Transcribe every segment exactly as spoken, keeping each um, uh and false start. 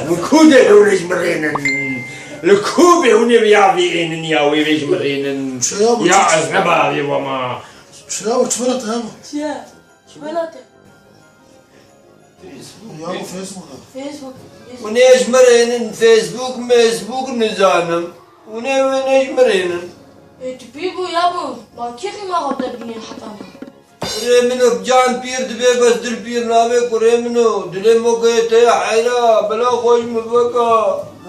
Li ku de hûn ê ji min rênin? Li ku be hûn ê ya vê ênin ya wê vê ji min rênin? Çira bu Ya çi- ez ne bavê we ma. Çira bu çi bira te ya bu? Çi ye? Çi bela te? Ya bu Facebook e. Facebook. Hûn ê ji min rênin, Facebook, mezbûk nizanim. Hûn ê wê ne ji min rênin. Ê tu pî bû ya bu. Ma kî xîma xwe te bîne heta ma? Kurê min o can pîr dibe bes dil pîr nabe kurê min o. Dilê mokê te ya heyra, bela xwe ji min veka.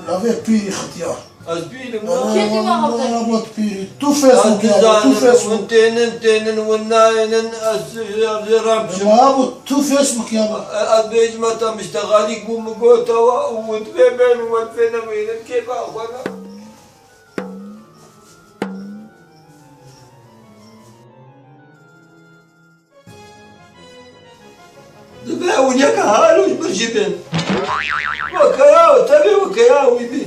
Navê pîrî xitiyar. Ez pîr im. Aa, Kê tu me Allah, hevdek? Allah, pîrî. Tu Facebook ya, tu Facebook. Hûn tênin, tênin, hûn nayênin, ez, ez, ez ram çi. Ma bu tu Facebook ya bu. Ez bêjim te miştexalîk bû, min got ewa û hûn divê bên û hûn divê nemînin. Kêfa xwe ne. Dibe ew yeka halo ji min jî bin. Wekeya, tevê wekeya wî bî.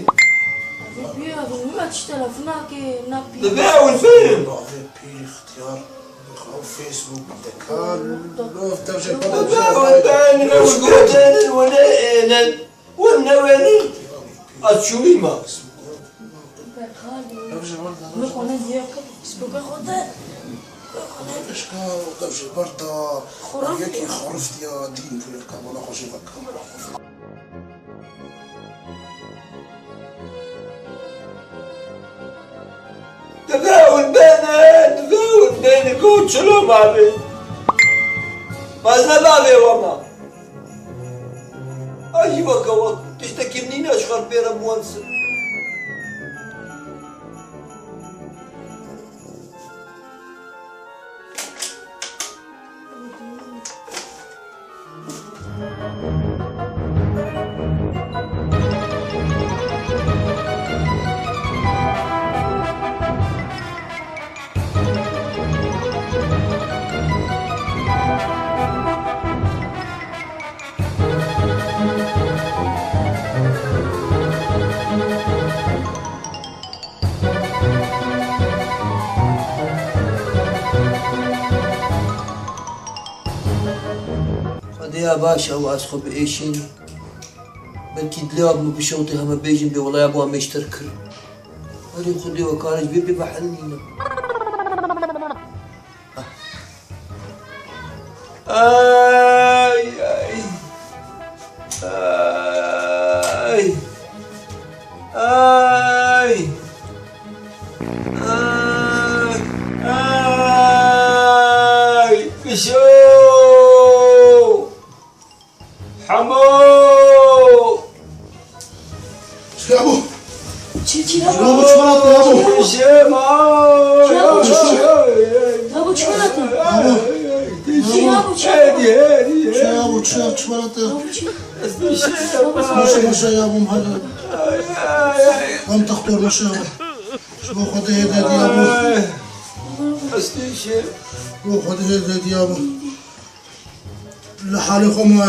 Dibe ew bin. Bavê pîr ixtiyar. Xwe Facebook dikar. Dibe ew bin, ew gotin, wene ênin. Hûn newênin, ez çûyî me. Pişka dev ji ber da yekî xoriftiya dîn pûlka bana xwe jê veka. Divê hûn bêne, divê hûn bêne, ku çilo mabê. Mezne bavê we ma. Ay, weke wek tiştekî nîne ji xwe pê re biwensin. Xwedê ya baş ew ez xwe biêşînim. Belkî dilê wa bi min bişewtê heme bêjin bê wela ya bo em mêştir kir. Erê Xwedê we kare ji vê bê behil nîne. Ay, ay. Ay. Ay. Ay. Ay. Kişo. Hemo. Ya bu. Çi, çi, ya bu? Ya bu çikolata ya bu. Çi, çi, ya bu? Ya bu çikolata. Ya bu. Çi, ya bu çikolata. Hadi, hadi, hadi. Çi, ya bu çi, çikolata. Ya bu çi. Maşa, maşa ya bu hadi. Ay, ay, ay. Tam taktor maşa ya bu. Şu bu kadar hadi ya bu. Ay. Bu kadar hadi ya bu. Li halê xwe ma.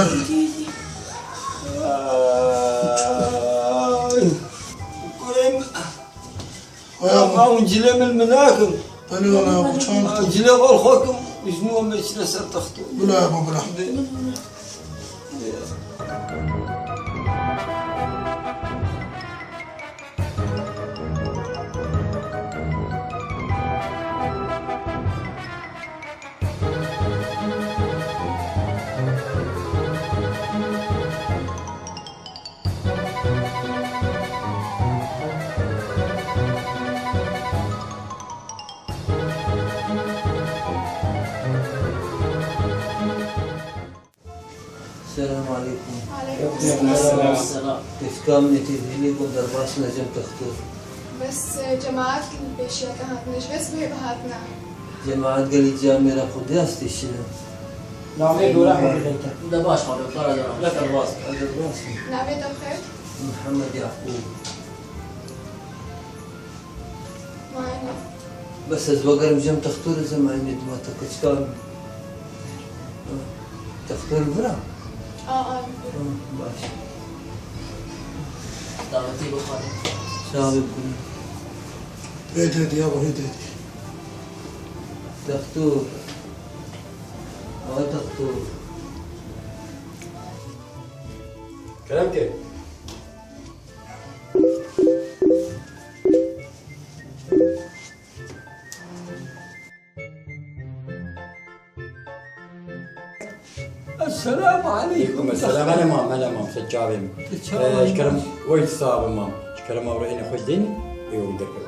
Ay. Kurê min. Aya ma hûn cilê min min nakin. Belê wala, bu çan. Cilê xwe xwe kim, ji nû em ê çine ser texto. Bila ya, bila. Selam aleykum. Aleykum selam. Kêfka min tê hilî ku derbas ne cem textor. Bes, e, cemaat li pêşiya te hatine, ji vê sibê ve hatine. Cemaat gelî camêra xwe diyas tê şine. Navê dora xwe bixête. De baş xwe be, para dora. Ne derbas. Ne derbas. Navê te xêr? Mihemed Yaqûb. Bes ez vegerim cem textor, ez ê eynê dima te keçika min. Textor vir a? A, a, vir. Ha, baş. Dawetî bixware. Çavê kurê. Hê dedî, ya hê dedî. Textor. Ay textor. Kerem ke. Selam aleykum. Selam, hele mam, hele mam, ser çavê min. Ser çavê min. Ee, ji kerem, wey sabe mam. Ji kerema we re êne xweş dêne, ê we derkeve.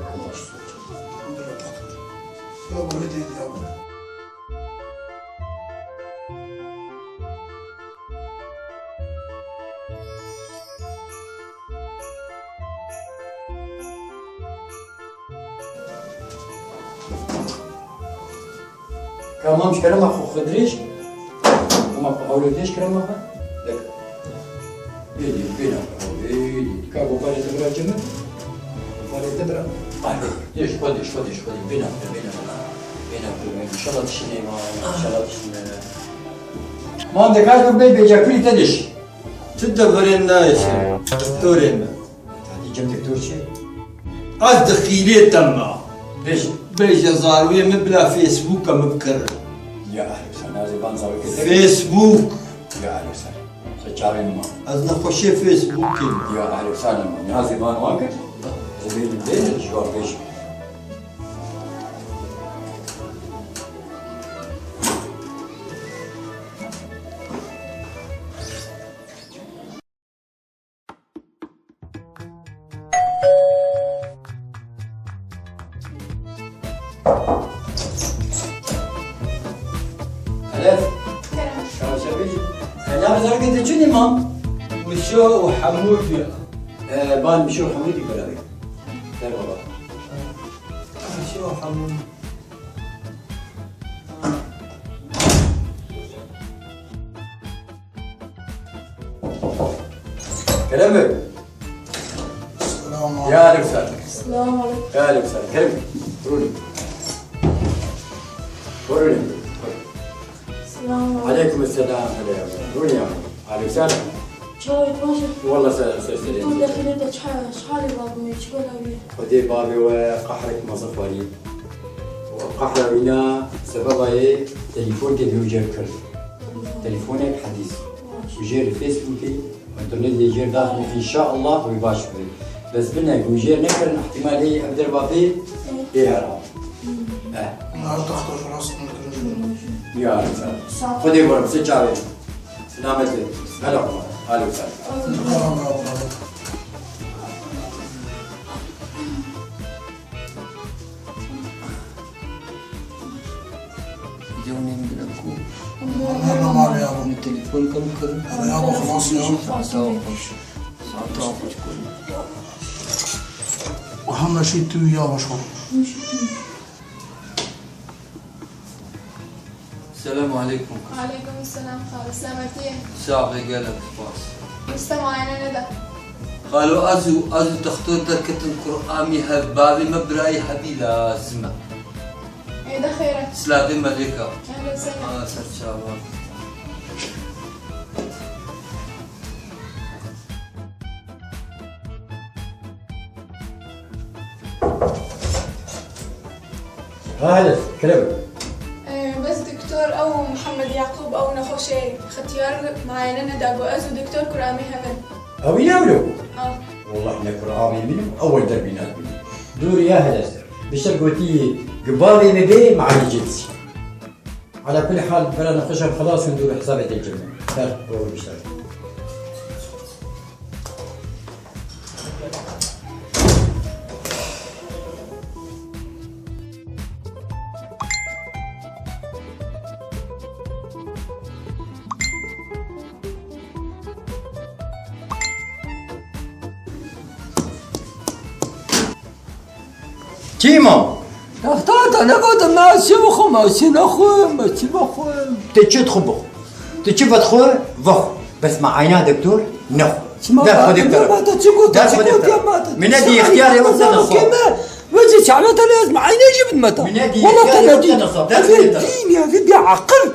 Ka mam ji kerema xwe xwe dirêj. Ama xwe ew dirêj kerema xwe. Dek. Bêdî, bêna xwe, bêdî. Ka goparê te bira cem. Goparê te bira. Ay, dirêj xwe, dirêj xwe, dirêj xwe, bêna xwe, bêna xwe. Bêna xwe, înşallah tiştine ma, înşallah tiştine. Mam de kaç bê bêca kulî te diş. Tu deverên nayê, doktorê me. Tadî cem doktor çi? Ez di xîlê te me. Bêje. Bêje zarokê min bila Facebooka min bikir. Ya ehlê û sehlen, ez ê van zarokê te. Facebook. Ya ehlê û sehlen. Ser çavê min ma. Ez nexweşê Facebookê me. Ya ehlê û sehlen ma. Ez ê van wan kir. Ez ê bêjim, bêjim, ji wan bêjim. Elif. Kerem. Kerem Şevî. Navê zarokê te çi ne mam? Mişo û Hemûdî. Ee, ban Mişo û Hemûdî beraber. Ver baba. Mişo û Hemûdî. Kerem Bey. Selam. Ya aleyküm selam. Selam aleyküm. Ya aleyküm selam. Kerem Bey. Buyurun. Buyurun. Selam aleyküm. Aleyküm selam. Hele ya. Buyurun ya. Aleyküm selam. Çawa baş e? Wallah ser, ser, ser. Tu dexilê te çi, çi halê babê me, çi bela wî? Xwedê babê we qehrek mezin xwarî. Û ev qehra wî na sebeba yê telefonkê bi wî cem kir. Telefonek hedîs. Wî jê li Facebookê, înternetê jê daxin, înşallah wî baş bibe. Bes bine ku wî jê nekirin, ihtimal heye ev derva bê, ê hera. Eh. Nar taxta xelas nekirin. Ya, sağ ol. Xwedê bi we re, bi ser çavê. Selamet. Hele xwe. Alo, sağ ol. Cewne min dine ku. Hemen mal ya bu. Min telefon kam kir. Ya bu xelas ya. Saeta xweş. Saeta xweş kir. Hemî şey tu ya baş ol. Selam aleyküm. Aleyküm selam xalo, selametî. Sax be, gelek spas. Wisa muayene nede. Xalo, ez û, ez û doktor derketin Kur'anê hev, bavê me birayê hebî lazim e. Ê de xêr e. Silavê melêka. Ehlen sehlen. Ha, ser çavan. Ha, hele, kerem. Ee, bes doktor, ew Muhammed Yaqub, ew nexweşê xetiyar muayene neda, got ez û doktor Kur'anê hev in. Ew yî ewle bû? Ah. Wallah ne Kur'anê min û ew derbî nadibî. Dûr ya hele ser. Bişer gotî, gi bavê min bê, muayene cê dizî. Ala kulî hal, bera nexweşan xelas in, dûr hesabê te cem. Ser, doğru bişer. Çi mam? Taxta te negotim, me çi bixwim, me çi nexwim, me çi bixwim. Tu çi dixwe bixwe. Tu çi vedixwe, vexwe. Bes me ayna doktor nexwe. Çima? Dest xwe dê bikeve. Dest xwe dê bikeve. Min nedî, ixtiyarê we te nexwe. Wecî çavê te lez me ayna jî bidme te. Min nedî, ixtiyarê we te nexwe. Dest xwe dê bikeve. Dîn ya, vî bêaqil.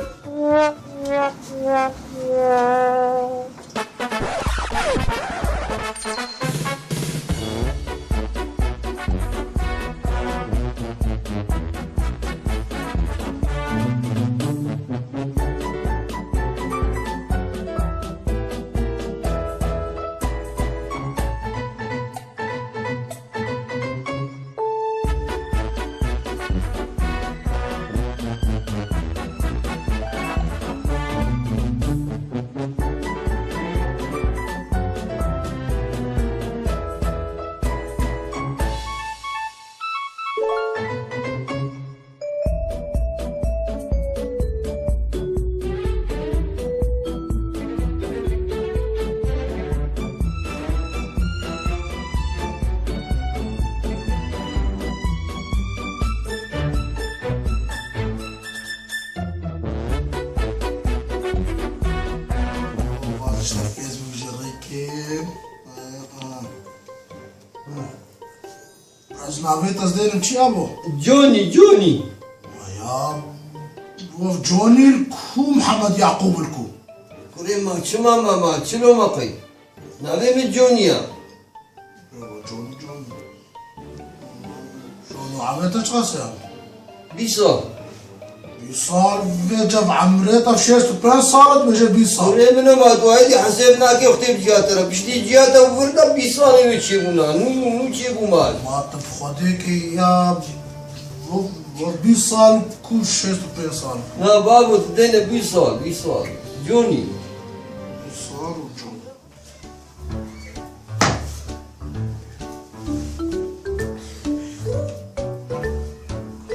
Ez navê te ez dêrim çi abo? Johnny, Johnny. Ya, wef Johnny li ku, Mihemed Yaqûb li ku? Kurê ma, çima mama, çilo ma qey? Navê min Johnny ya. Johnny, Johnny. Johnny, amê te çiqas e? Bîst sal. Bîst sal, vê cev emrê te şêst û pênc sal e, dibêje bîst sal. Kurê min e ma, duayê dî hesêb nake, wextê bi ciya te re. Piştî ciya te vir de bîst salê wê çêbûna. Nû, nû çêbû ma. Ma tu bi Xwedê ke ya, bu, bu bîst sal ku şêst û pênc sal. Na babo, tu deyne bîst sal, bîst sal. Johnny. Bîst sal û Johnny.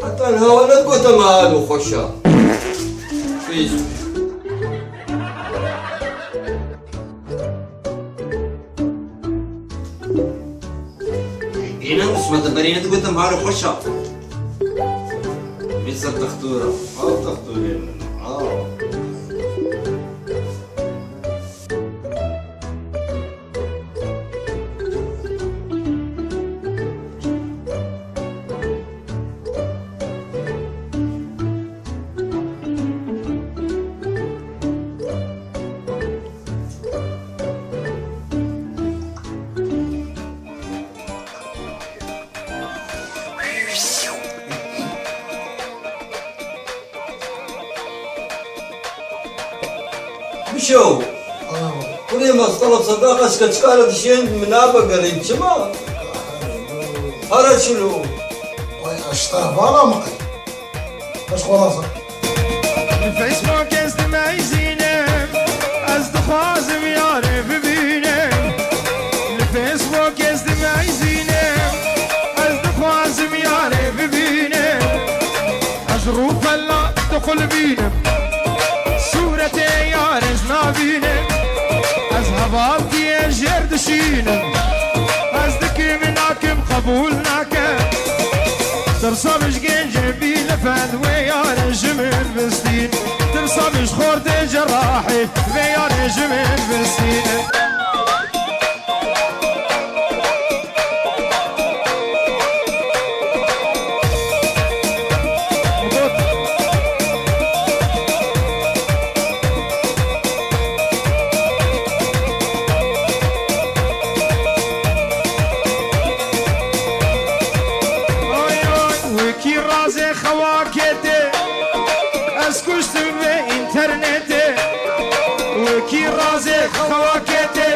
Heta niha we nedgote me alo xweşa. Pêş. Êne qismete berê nedgote me alo xweşa. Vê ser textora. Al textorê min. Al. Bişo. Kurê me, stalab sedaq eşke çikare dişên min nabe gerên çima? Hara çilo. Ay, eşte vala mı? Eş xwalasa. Li Facebook ez dimeyzînim, ez dixwazim yarê bibînim. Li Facebook ez dimeyzînim, ez dixwazim yarê bibînim. Ez rûpela diqulbînim, sûretê yarê ji nabînim. Ez hevaltiyê jêr dişînim, ez dikim nakim qebûl nake. Tirsa min ji gencê bî li fend wê yarê ji min bistîn. Tirsa min ji xortê cerahê vê yarê ji min bistîn. Oy, oy, wekî razê xewakê tê, ez kuştim vê înternetê. Wekî razê xewakê tê,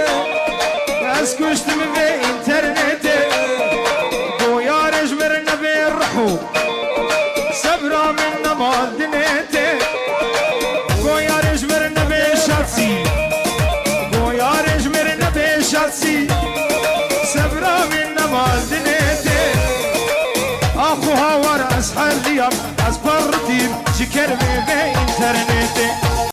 ez kuştim vê înternetê. Go yarê ji mir nebê rih û sebra min nema dinê tê. Go yarê ji mir nebê şatsî. Go yarê ji mir nebê şatsî. Sebra min nema dinê tê. Ax û hawar ez herliyam, ez perritîm ji kermê vê înternetê.